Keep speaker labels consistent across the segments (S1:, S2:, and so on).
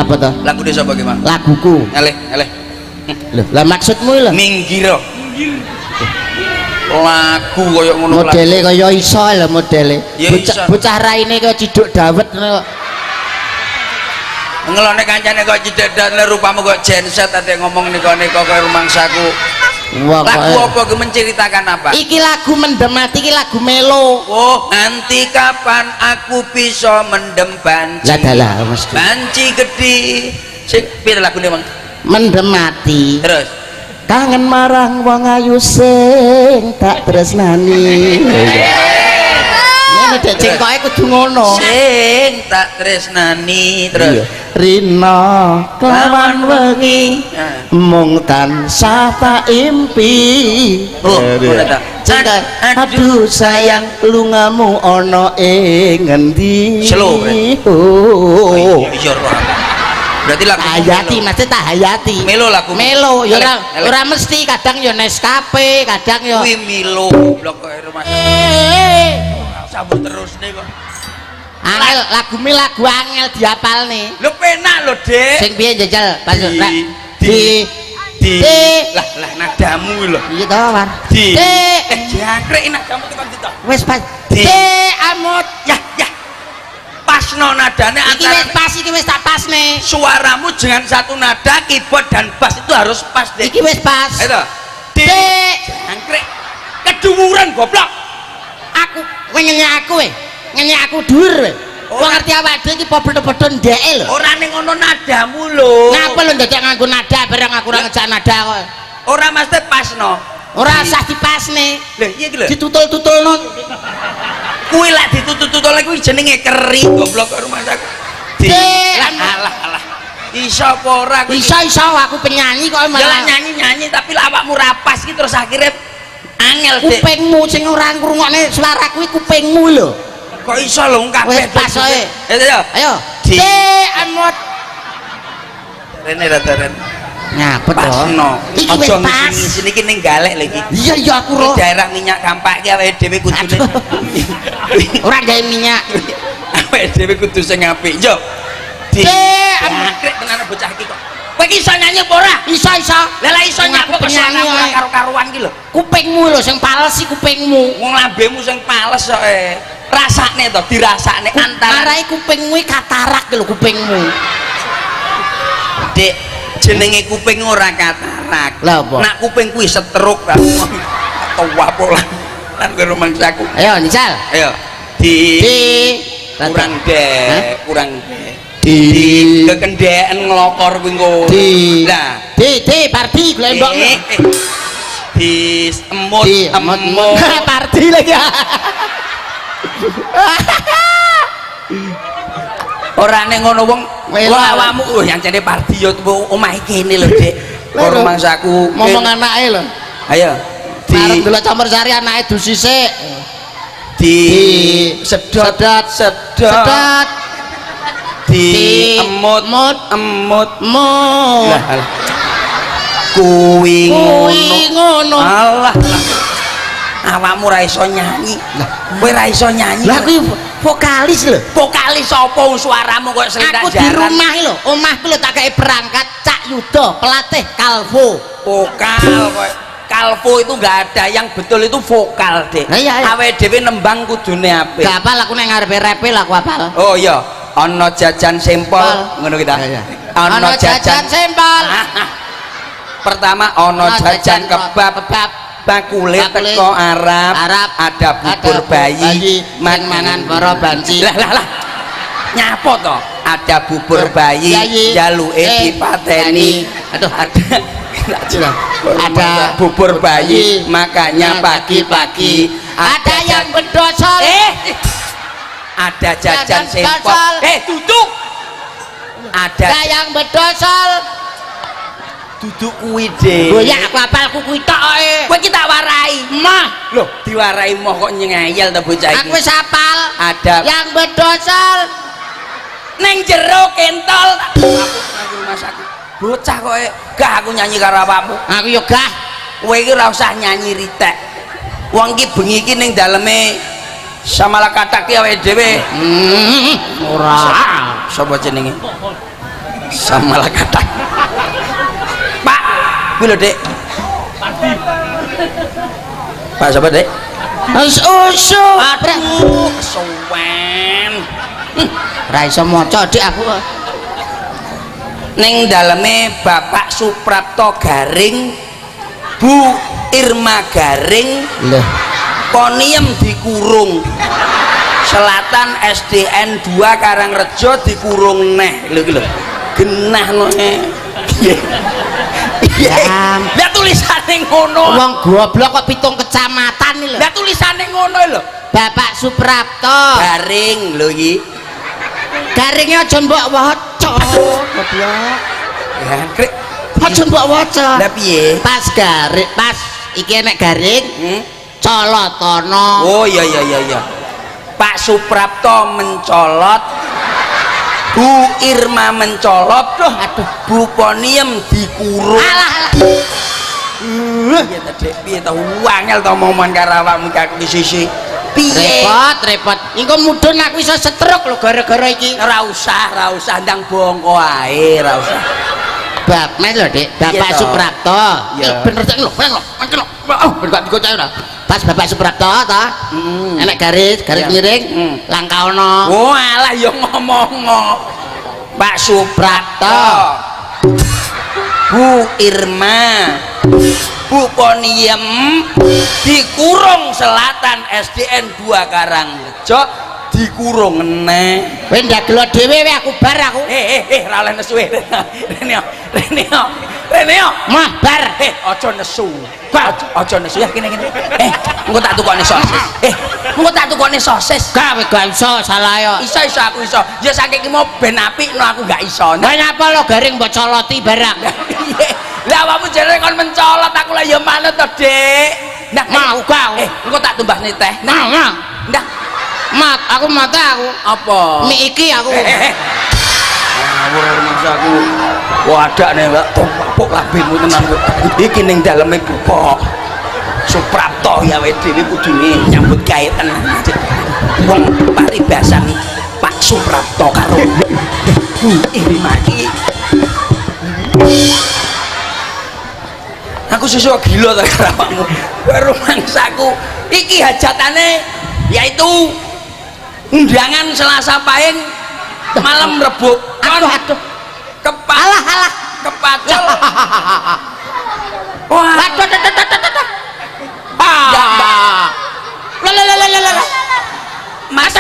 S1: Nyapa to?
S2: Lagune sapa ki, Mang?
S1: Laguku.
S2: Ngalih, ngalih.
S1: Lho, lah maksudmu lho.
S2: Minggiro. Lagu koyo ngono.
S1: Modele kaya iso lho modele.
S2: Ya
S1: Bocah
S2: iso.
S1: Bocah raine kaya ciduk dawet ngono kok.
S2: Ngelone kancane kok cidek rupamu kok genset ate ngomong nika-nika kaya rumangsaku.
S1: Wah,
S2: Lagu
S1: kok-
S2: apa ki menceritakan apa?
S1: Iki lagu mendem ati, iki lagu melo.
S2: Oh, nanti kapan aku bisa mendem banci?
S1: Lah dalah mesti.
S2: Banci gede. Sing piye lagune, Bang?
S1: Mendem ati.
S2: Terus
S1: Kangen marang wong ayu sing tak tresnani. Ngene dek cengkoke kudu ngono.
S2: Sing tak tresnani terus.
S1: Iya. Rina kelawan wengi
S2: Ah.
S1: mung tansah tak impi.
S2: Oh, ngono ta.
S1: Cengkok, aduh sayang lungamu ana ing ngendi?
S2: Slow, berarti.
S1: Oh.
S2: Iya roh. Berarti lagu
S1: Hayati, mesti tak hayati.
S2: Melo lagu.
S1: Melo, ya ora
S2: Elek, elek.
S1: ora mesti, kadang ya Nescafe, kadang ya
S2: Kuwi Milo goblok kok rumah. Sambut terus nih kok.
S1: Angel lagu mi lagu angel diapalne.
S2: Lho penak lho, Dek.
S1: Sing piye jajal? Pas
S2: Di-
S1: di
S2: di
S1: di
S2: lah lah nadamu lho.
S1: Iya to, War.
S2: Di
S1: Di
S2: jangkrik nadamu tekan ditok.
S1: Wis pas.
S2: Di.
S1: Di amot.
S2: Ya ya. Pasno nadane
S1: Iki wis
S2: antara
S1: pas, iki wis tak pasne.
S2: Suaramu dengan satu nada keyboard dan bass itu harus pas, Dek.
S1: Iki wis pas.
S2: Ayo. Di
S1: Di
S2: jangkrik. Keduwuran goblok.
S1: Aku kowe ngenyek aku we. Ngenyek aku dhuwur we. Wong
S2: Ora.
S1: ngerti awake dhewe iki padha-padha ndeke lho.
S2: Ora ning ngono nadamu lho.
S1: Ngapa lho ndadak nganggo nada bareng aku ora ngejak nada kok.
S2: Ora mesti pasno.
S1: Ora usah dipasne.
S2: Lho iya iki lho.
S1: Ditutul-tutulno.
S2: Kuwi lak ditutul-tutul kuwi jenenge keri goblok kok rumah aku. Di
S1: Dek.
S2: lah alah alah. Iso apa ora kuwi?
S1: Iso-iso aku penyanyi kok
S2: Ya lah
S1: malah.
S2: nyanyi-nyanyi tapi lah awakmu rapas iki terus akhirnya angel, Dik.
S1: Kupingmu sing ora ngrungokne suara kuwi kupingmu lho.
S2: Kok iso lho wong kabeh.
S1: Wis pas wae.
S2: Ya ya.
S1: Ayo.
S2: Di.
S1: Di amot.
S2: Rene rada rene.
S1: Ngapet to?
S2: Pasno.
S1: Iki wis
S2: Aja
S1: pas.
S2: ngisi-ngisi iki ning galek lho iki.
S1: Iya iya aku
S2: Iki
S1: roh.
S2: daerah minyak kampak iki awake dhewe kudune.
S1: Ora gawe minyak.
S2: Awake dhewe kudu sing apik. Yo. Di.
S1: Di amot.
S2: Jangkrik tenan bocah iki kok. Kowe iki iso nyanyi apa ora?
S1: Iso iso.
S2: Lah lah iso
S1: Wong
S2: nyapa
S1: aku
S2: kok
S1: penyanyi
S2: ora
S1: wae.
S2: karo-karuan ki lho.
S1: Kupingmu lho sing pales iki kupingmu.
S2: Wong lambemu sing pales kok eh. Rasakne to, dirasakne antara
S1: Marai kupingmu iki katarak lho kupingmu.
S2: Dik, jenenge kuping ora katarak.
S1: Lah apa?
S2: Nak kuping kuwi stroke atau apa lah. Lan kowe rumangsaku.
S1: Ayo Nijal.
S2: Ayo di,
S1: Di
S2: kurang
S1: Hah?
S2: dek, kurang dek.
S1: Di
S2: Di kekendeken nglokor kuwi engko.
S1: Di
S2: Lah,
S1: Di Di Pardi golek mbok.
S2: Di emut
S1: Di
S2: emut.
S1: Pardi lagi.
S2: Ora ning ngono wong
S1: Wela.
S2: wong awakmu oh yang jane Pardi yo omahe kene lho, Dik.
S1: Lho,
S2: Kok rumangsaku.
S1: Ngomong anake lho.
S2: Ayo. Di
S1: Arep delok campur sari anake dusisik.
S2: di
S1: Di
S2: sedot
S1: sedot
S2: sedot
S1: sedot
S2: di
S1: Di
S2: emut
S1: emut
S2: emut
S1: mut.
S2: lah alah. Kuwi
S1: Kuwi
S2: ngono
S1: ngono.
S2: alah lah. Awakmu ra iso nyanyi lah kowe ra iso nyanyi.
S1: Lah kuwi vokalis lho.
S2: Vokalis sapa wong suaramu koyo selendak
S1: Aku di
S2: jaran.
S1: rumah lho, omahku lho tak kei perangkat Cak Yudo, pelatih Kalvo.
S2: Vokal koyo kalvo itu enggak ada, yang betul itu vokal, Dik.
S1: Lah iya, iya.
S2: Awake dhewe nembang kudune apik.
S1: Gak apal aku nek ngarepe repe lah aku apal.
S2: Oh iya, ana jajan sempol ngono kita.
S1: Iya, iya.
S2: Ana
S1: Ana jajan sempol.
S2: Pertama ana jajan kebab,
S1: kebab
S2: bakule
S1: Bakule
S2: teko Arab,
S1: Arab,
S2: ada bubur
S1: ada
S2: bayi,
S1: sing mangan para banci.
S2: Lah lah lah. Nyapo to? Ada bubur bayi,
S1: Bayi.
S2: jaluke dipateni.
S1: Aduh.
S2: Ada
S1: Ada
S2: bubur bayi, makanya pagi-pagi
S1: ada yang berdosol.
S2: Ada jajan
S1: Jajan
S2: sempol.
S1: berdosol.
S2: Duduk. Ada
S1: Ada yang berdosol.
S2: duduk kuwi, Dik.
S1: Lho ya aku apal kuwi tok e.
S2: Kowe iki tak warai.
S1: Mah,
S2: Loh, diwarai moh kok nyengayal to bocah iki.
S1: aku wis apal.
S2: Ada
S1: Yang berdosol.
S2: neng jero kentol. Aku nang rumah sakit. Bocah kok gah aku nyanyi karo awakmu.
S1: Aku yo gah.
S2: Kowe iki ora usah nyanyi ritek. Wong iki bengi iki ning daleme Samalakatak ki awake dhewe.
S1: Ora.
S2: Sapa jenenge? Samalakata. Pak, kuwi lho, Dik. Pak sapa, Dik?
S1: Wis usuk.
S2: Aduh, kesuwen.
S1: Ora iso maca, Dik, aku.
S2: Ning daleme Bapak Suprapto Garing, Bu Irma Garing,
S1: Lho,
S2: Poniem dikurung. Selatan SDN 2 Karangrejo dikurung neh. Lho iki lho. Genah no. Piye? Piye?
S1: Ya.
S2: Lah tulisane ngono.
S1: Wong goblok kok 7 kecamatan iki lho.
S2: Lah tulisane ngono lho.
S1: Bapak Suprapto.
S2: Garing lho iki.
S1: Garingnya aja mbok waca. Goblok.
S2: Ya, krek.
S1: Aja mbok waca.
S2: Lah piye?
S1: Pas garing, pas iki enek garing, colotono.
S2: Oh iya iya iya iya. Pak Suprapto mencolot, Bu Irma mencolot,
S1: Duh, aduh.
S2: Bu Poniem dikurung.
S1: Alah, alah.
S2: Piye ta, Dik? Piye ta wangel ta omongan karo awakmu iki aku sisi. Piye?
S1: Repot, repot. Engko mudhun aku iso stroke lho gara-gara iki.
S2: Ora usah, ora usah ndang bongko ae, ora usah.
S1: Bab mes lho, Dik. Bapak
S2: Iya toh.
S1: Suprapto.
S2: Iya.
S1: Bener tak lho, lho. Iki lho. Oh, ben gak dikocok ora. Pas Bapak Suprapto ta. Enek garis, garis
S2: Iya.
S1: miring, langkaono.
S2: Oh alah ya ngomong. Pak Suprapto. Bu Irma, Bu Poniem dikurung Selatan SDN 2 Karangrejo dikurung neh.
S1: Kowe ndagelo dhewe we aku bar aku.
S2: Ra oleh nesu. Rene yo, rene yo, rene yo.
S1: Mah bar.
S2: Aja nesu. Aja nesu ya kene kene. Engko tak tukokne sosis. Engko tak tukokne sosis.
S1: Gak kowe gak iso salah yo.
S2: Iso iso aku iso. Ya saking iki mau ben apik no aku gak iso.
S1: Lah nyapa lo garing mbok coloti barang.
S2: Piye? Lah awakmu jere kon mencolot aku lah ya manut to, Dik. Nah,
S1: Mau gak?
S2: Engko tak tumbasne teh.
S1: Nah, nah.
S2: Nah,
S1: Mat, aku mata aku.
S2: apa?
S1: Mie iki aku.
S2: Ngawur mangsa aku. Wadak nih, Mbak. Topok lambemu tenan kowe. Iki ning daleme Bapak Suprapto ya awake dhewe kudune nyambut gawe tenan. Wong paribasan Pak Suprapto karo Bu Irma iki. Aku susu gila ta karo awakmu. Kowe rumangsaku iki hajatane yaitu undangan Selasa Pahing malam Rebo.
S1: Aduh, aduh.
S2: Alah, alah, kepacol. Wah,
S1: Aduh, aduh, aduh, aduh, aduh. Ah. Lah lah lah lah lah.
S2: Mas,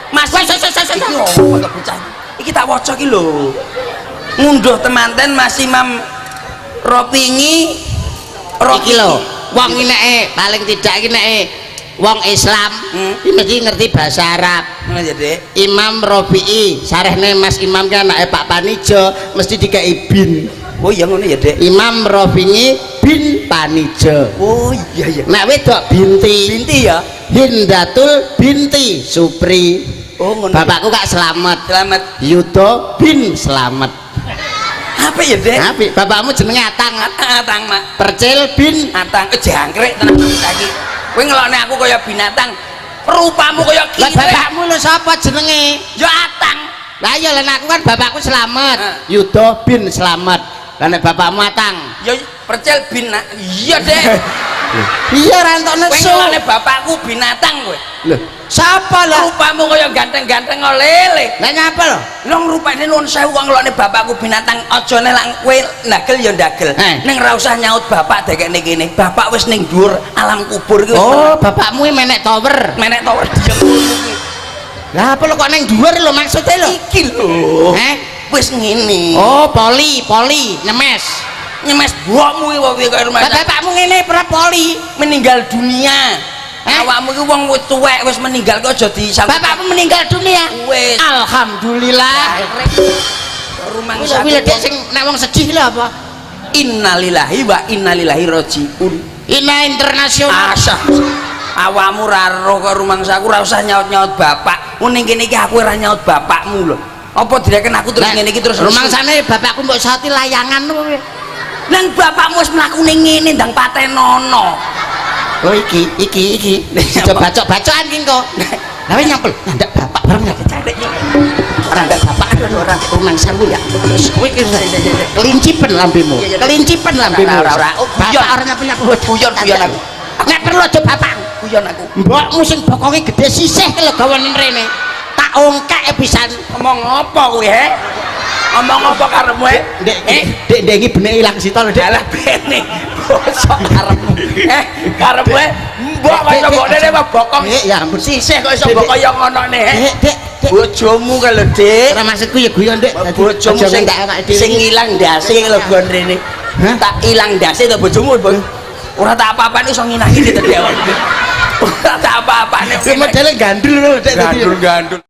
S2: Mas,
S1: Wes, wes, wes, wes,
S2: iki opo to bocah? Iki tak waca iki lho. Ngunduh temanten Mas Imam Ropingi.
S1: Iki lho, wong iki nek paling tidak iki nek wong Islam iki mesti ngerti bahasa Arab.
S2: Ngono ya, Dik.
S1: Imam Rofi'i, sarehne Mas Imam ki anake Pak Panijo, mesti dikei bin.
S2: Oh iya ngono ya, Dik.
S1: Imam Rofi'i bin Panijo.
S2: Oh iya iya.
S1: Nek wedok binti.
S2: Binti ya.
S1: Hindatul binti Supri.
S2: Oh ngono.
S1: Bapakku Kak Slamet.
S2: Selamat.
S1: Yudo bin Slamet.
S2: Apa ya, Dek?
S1: Apik, bapakmu jenenge Atang.
S2: Atang, Mak.
S1: Percil bin
S2: Atang. Jangkrik tenan saiki. Kowe ngelokne aku kaya binatang. Rupamu kaya
S1: Lah
S2: kirik.
S1: bapakmu lho sapa jenenge?
S2: Ya Atang.
S1: Lah iya lah aku kan bapakku Slamet.
S2: Heeh.
S1: Yudo bin Slamet. Lah nek bapakmu Atang.
S2: Ya Percil bin iya, Dek.
S1: Iya ora entuk
S2: Kowe
S1: nesu.
S2: ngelokne bapakku binatang kowe.
S1: Lho, sapa lah?
S2: Rupamu kaya ganteng-ganteng lele.
S1: Lah nyapa lho?
S2: Lho ngrupane nuwun sewu kok ngelokne bapakku binatang. Aja nek lang kowe ndagel ya ndagel.
S1: Eh.
S2: Ning ora usah nyaut bapak dekekne kene. Bapak wis ning dhuwur alam kubur iki wis
S1: Oh, bapakmu iki menek tower.
S2: menek tower diem.
S1: Lah apa lho kok ning dhuwur lho maksudnya lho?
S2: Iki lho.
S1: Eh?
S2: Wis ngene.
S1: Oh, poli, poli, nyemes.
S2: Nyemes mbokmu iki wae kaya rumah.
S1: Lah bapakmu ngene pernah poli.
S2: Meninggal dunia.
S1: Eh?
S2: Awakmu iki wong wis tuwek wis meninggal kok aja disangkut.
S1: Bapakmu meninggal dunia.
S2: Wis.
S1: Alhamdulillah.
S2: Rumah
S1: Kuwi lho Dek sing nek wong sedih lho apa?
S2: Innalillahi wa innalillahi rajiun.
S1: Ina internasional.
S2: Asah. Awakmu ra roh kok rumangsaku ora usah nyaut-nyaut bapak. Muni kene iki aku ora nyaut bapakmu lho. Apa direken aku terus ngene iki terus
S1: rumangsane bapakku mbok sauti layangan lho piye?
S2: Nang bapakmu wis mlakune ngene ndang patenono.
S1: Oh iki iki iki. Coba bacok-bacokan ki engko. Lah wis nyampel nyandak bapak bareng nyandak.
S2: Cari.
S1: Ora mbek bapak ora rumangsamu ya. Wis kowe iki kelincipen lambemu. Kelincipen lambemu.
S2: Ora, ora, ora. Oh, guyon.
S1: Bapak ora nyapu-nyapu.
S2: Guyon, guyon aku.
S1: Nek perlu aja bapak.
S2: Guyon aku.
S1: Mbokmu sing bokonge gedhe sisih ki lho gawanen rene. Tak ongkek pisan.
S2: Ngomong apa kowe, he? Ngomong apa karepmu, he?
S1: Dek,
S2: Eh,
S1: dek, dek iki benek ilang sita lho, Dek.
S2: Dalah bene. Bosok karepmu. Eh, karepmu eh, mbok kok iso mbok dene apa bokong.
S1: Dek, ya ampun.
S2: Sisih kok iso
S1: Dek,
S2: mbok
S1: Dek.
S2: kaya ngono ne, he?
S1: Dek, dek, dek.
S2: Bojomu kae lho, Dik.
S1: Ora maksudku ya guyon, Dek. Dadi
S2: Bojomu
S1: aja
S2: sing
S1: ngentek awake dhewe.
S2: sing ilang ndase lho gon rene.
S1: Hah?
S2: Tak ilang ndase to bojomu, Bang. Ora tak apa-apane iso nginangi tadi awak. Ora tak apa-apane.
S1: Sing modele gandul lho, Dek.
S2: Gandul-gandul.